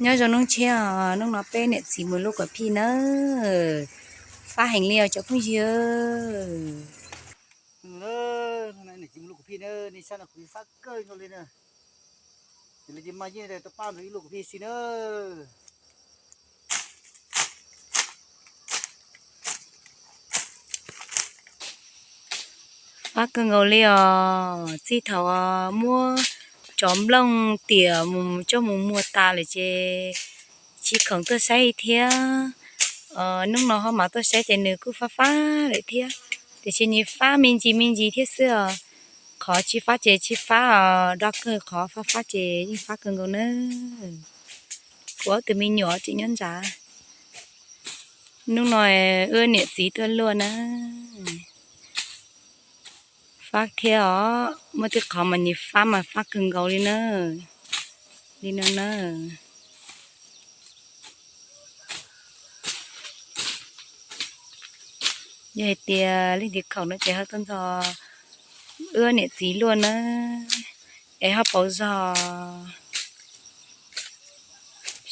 Nyob zoo hnub tshiab os, hnub no peb niam txiv mus luaj kuam phij nawb. Fab heev li os cov phooj ywg. Niam txiv mus luaj kuam phij na, nej saib no kuv fab kawg nkaus li na. Ces lawv ces mas yeej tau pab mus ib luaj kuam phij xwb na. Fab kawg nkaus li os, txij thaum muab cov nplooj tiam mus coj mus muag tas lawm ces tsis khoom tuaj saib li thiab. Hnub no ho mam tuaj saib ces nws kuj fab fab lawm thiab, tiam sis nws fab me ntsis me ntsis thiab xwb os. Qhov tsis fab ces tsis fab os, do kawg, qhov fab fab ces yeej fab kawg nkaus na. Kuv ob tug me nyuam tseem nyob ntawd. Hnub no wb niam txiv tuaj luaj na. Fab thiab os, muaj tej qhov mas nws fab mas fab kawg nkaus li na. Li no na. Yog hais tias leej twg khoom no ces ho tuaj nrog wb niam txiv luaj na, es ho pauv zog.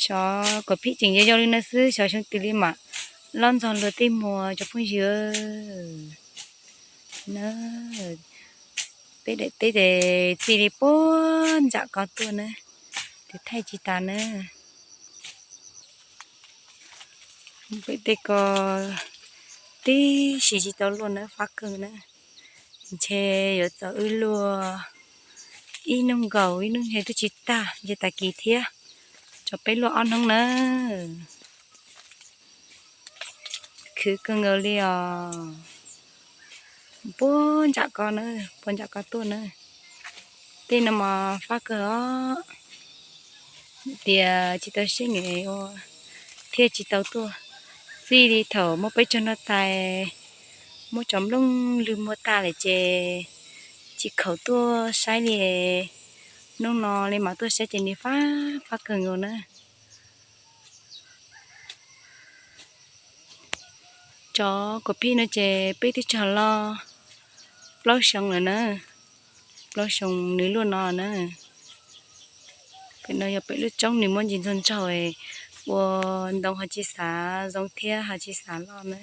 Xyov kuam phij tseem yau yau li no xwb, xyov xyoo twg li mam loj ntxog luag tej muag cov phooj ywg. Peb daim teb ces txij li puag nram ko tuaj na, ces thaij tsis tas na. Pem tej ko tib si tsis tau luaj na, fab kawg na. Ntshe yuav txaus wb luaj ib hnub nkaus ib hnub ntshe twb tsis tag, ntshe tag kis thiab. Tso peb luaj ob hnub na. Khwv kawg nkaus li os. Puag nram ko na, puag nram ko tuaj na. Tej no mas fab kawg os. Tias tsis tau siab nws ua thiaj tsis tau tuaj. Txij li thaum muab peb cog noj tas, muab cov nplooj lwg muag tas lawm ces tsis khoom tuaj saib li. Hnub no li mam tuaj saib ces nws fab fab kawg nkaus na. Cov kuam phij no ces peb twb cog loj plaub xyoo lawm na, plaub xyoo nws luaj no na. Pem no yog pem lub tsoob nws muaj ntsis ntxaug ntxaug, ua ntoo ho tsis xav zoo thiab ho tsis xav loj na.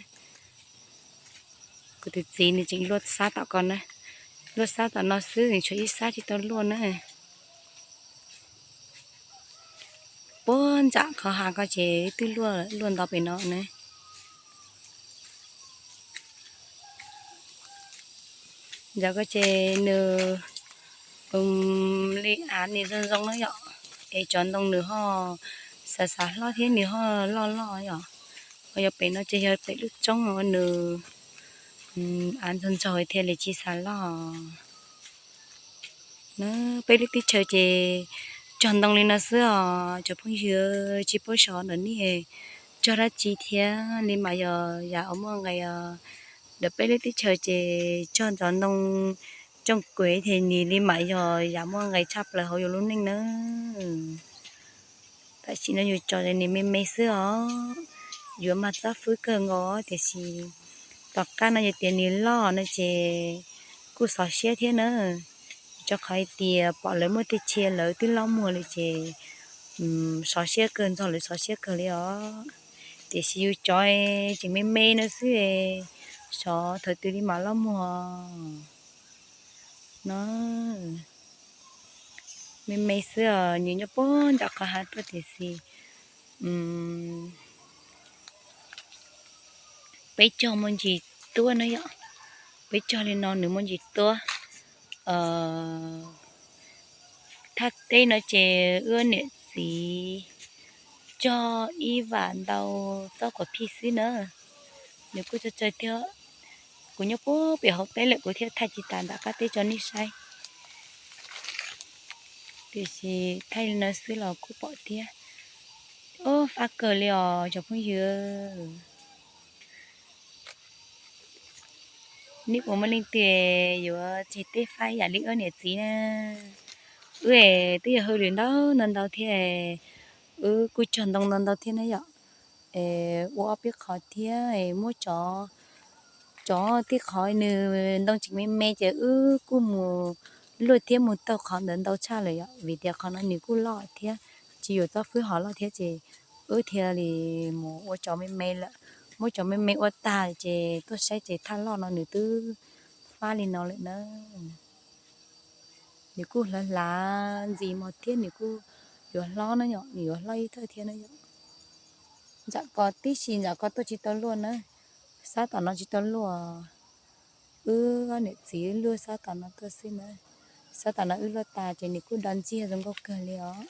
Kuv tus txiv nws tseem luaj sab tom ko na, luaj sab tom no xwb, nws tshuav ib sab tsis tau luaj na. Puag nram qhov hav ko ces twb luaj, luaj ntau pem no na. Ntawm ko ces nws li av nws zoo zoo na yom, es cov ntoo nws ho xav xav hlob thiab nws ho loj loj yom. Ho yog pem no ces yog pem lub tsoob nws av ntxaug ntxaug thiaj li tsis xav loj. Peb lub teb chaws ces cog ntoo li no xwb os cov phooj ywg, tsis paub xyov ntawm nej cog dab tsi thiab, li mas yog yam uas muaj nqis os. Ntawm peb lub teb chaws ces cog cov ntoo tsooj kuev thiab, nws li mas yog yam muaj nqis tshaj plaws hauv yus lub neej na. Tam sim no yus tso nws me me xwb os, yuav mag txob fwb kawg nkaus tiam sis tom qab no yog tias nws loj no ces kuj xov siab thiab na. Rau qhov hais tias pom lawv muaj tej txhia lawv twb loj muag lawm ces xov siab kawg, ntxog lawv xov siab kawg li os. Tiam sis yus tso tseem me me no xwb, xyov thaum twg li mam loj muag no. Me me xwb os, nws nyob puag nram qhov hav tuaj tiam sis peb cog muaj ntsis tuab na yom. Peb cog li no nws muaj ntsis tuab. Thaj teb no ces wb niam txiv cog ib vam ntau txob kuam phij xwb na. Nws kuj tsawg tsawg thiab, kuv nyob puag pem hauv teb lawm kuv thiaj thaij tsis tas nram qab teb tso nej saib. Tiam sis thaij li no xwb los kuj pom thiab. Ob, fab kawg li os cov phooj ywg. Nej puas muaj leej twg yuav tseg tej fab yam li wb niam txiv na? Wb twb yog hauj lwm ntau ntau ntau thiab, wb kuj cog ntoo ntau ntau thiab na yom. Ua ob peb qhov thiab, muab cov, cov tej qhov nws ntoo tseem me me ces wb kuj mus luaj thiab mus taug qhov ntawd ntau tshaj lawm yom, vim tias qhov no nws kuj loj thiab. tsis yuav txob fwb hov loj thiab ces wb thiaj li mus ua cov me me lawm. Muab cov me me ua tag ces tuaj saib ces thaj loj no nws twb fab li no lawm na. Nws kuj hlav hlav ntxiv mog thiab nws kuj yuav hlob na yom, nws yuav hlob ib thawj thiab na yom. Ntsam ko tib si ntsam ko tuaj tsis tau luaj na, sab tom no tsis tau luaj. Wb ob niam txiv luaj sab tom no tuaj xwb na. Sab tom no wb luaj tas ces nws kuj do ntsiag zoo nkauj kawg li os.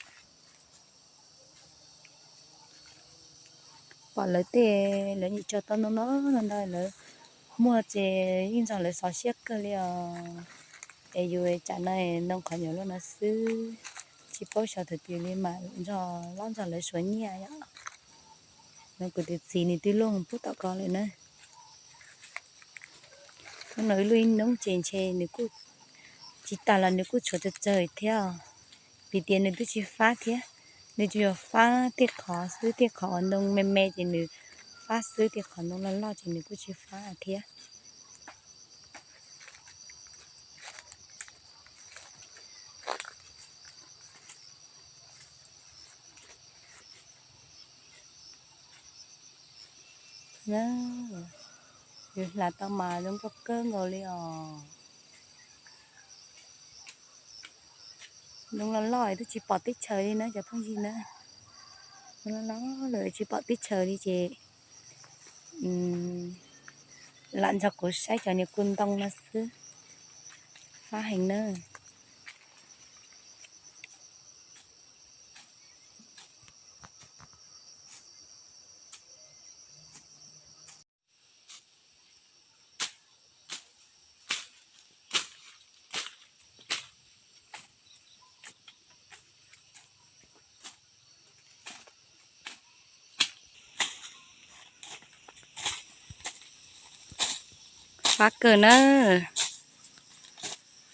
Pom lawv tej, lawv nyuam tso tau ntoo no no ntag, lawv muag ces yeej nrog lawv xov siab kawg li os. Es yus tsam no ntoo qhov nyuam luaj no xwb, tsis paub xyov thaum twg li mam nrog, los nrog lawv suav nyiaj yom. No kuv tus txiv nws twb luaj pub tom ko lawm na. Hnub no wb luaj ib hnub ces ntshe nws kuj tsis tas los nws kuj tshuav tsawg tsawg thiab. Vim tias nws twb tsis fab thiab, nws tsuas yog fab tej qhov xwb, tej qhov uas ntoo me me ces nws fab xwb, tej qhov ntoo loj loj ces nws kuj tsis fab thiab. Yus hlav tau mas zoo nkauj kawg nkaus li os. Ntoo loj loj twb tsis pom teb chaws li na cov phooj ywg na. Ntoo loj loj lawm tsis pom teb chaws li ces lam nrog kuv saib cov niag ku ntoo no xwb. Fab heev na. Fab kawg na.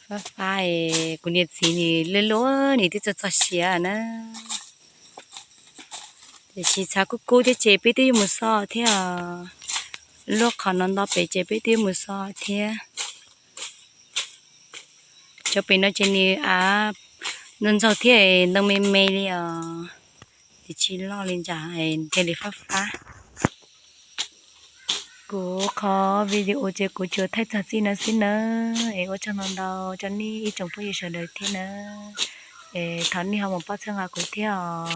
Fab fab es kuv niag txiv nws luaj luaj nws twb txog txog siav na. Tiam sis tshav kub kub thiab ces peb twb yuav mus xo thiab. Luaj qhov no nto pem ces peb twb yuav mus xo thiab. Cov pem no ces nws av ntog ntog thiab ntoo me me li os. Ces tsis loj li ntsam thiaj li fab fab. Kuv qhov video ces kuv tsuas thaij txog txij no xwb nawb. Es ua tsaug ntau ntau rau nej ib tsoom phooj ywg sawv daws thiab nawb. Es thov nej ho mus pab txhawb nqa kuv thiab os.